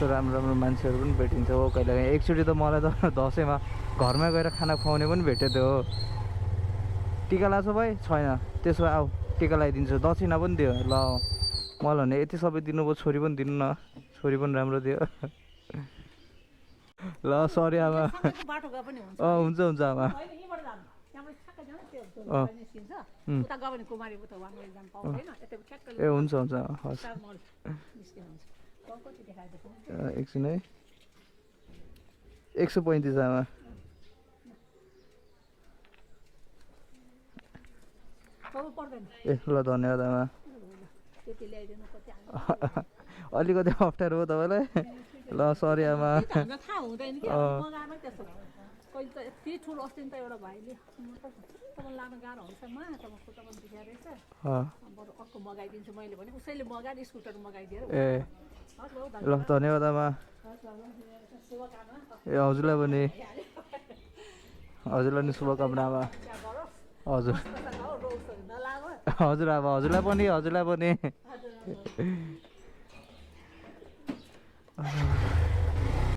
यस्तो राम्रो राम्रो मान्छेहरू पनि भेटिन्छ हो कहिलेकाहीँ। एकचोटि त मलाई त दसैँमा घरमा गएर खाना खुवाउने पनि भेट्यो त्यो हो। टिका लगाएको भाइ छैन, त्यसो भए आऊ टिका लगाइदिन्छु, दक्षिणा पनि दियो। ल मलाई भने यति सबै दिनुभयो, छोरी पनि दिनु न, छोरी पनि राम्रो दियो। ल सरी आमा। हुन्छ हुन्छ आमा। ए हुन्छ हुन्छ हस् एकछिन है। 135 आमा। ए ल धन्यवाद आमा। अलिकति अप्ठ्यारो हो तपाईँलाई। ल सरी आमा। कहिले त यति ठुलो अस्ति त एउटा भाइले तपाईँ लानु गाह्रो हुन्छ मा तपाईँको खुट्टा पनि दुखेको रहेछ, बरु अर्को मगाइदिन्छु मैले भने उसैले मगाएर स्कुटर मगाइदिएर। ए ल धन्यवाद आमा। ए हजुरलाई पनि, हजुरलाई नि शुभकामना आमा। हजुर हजुर आमा, हजुरलाई पनि, हजुरलाई पनि।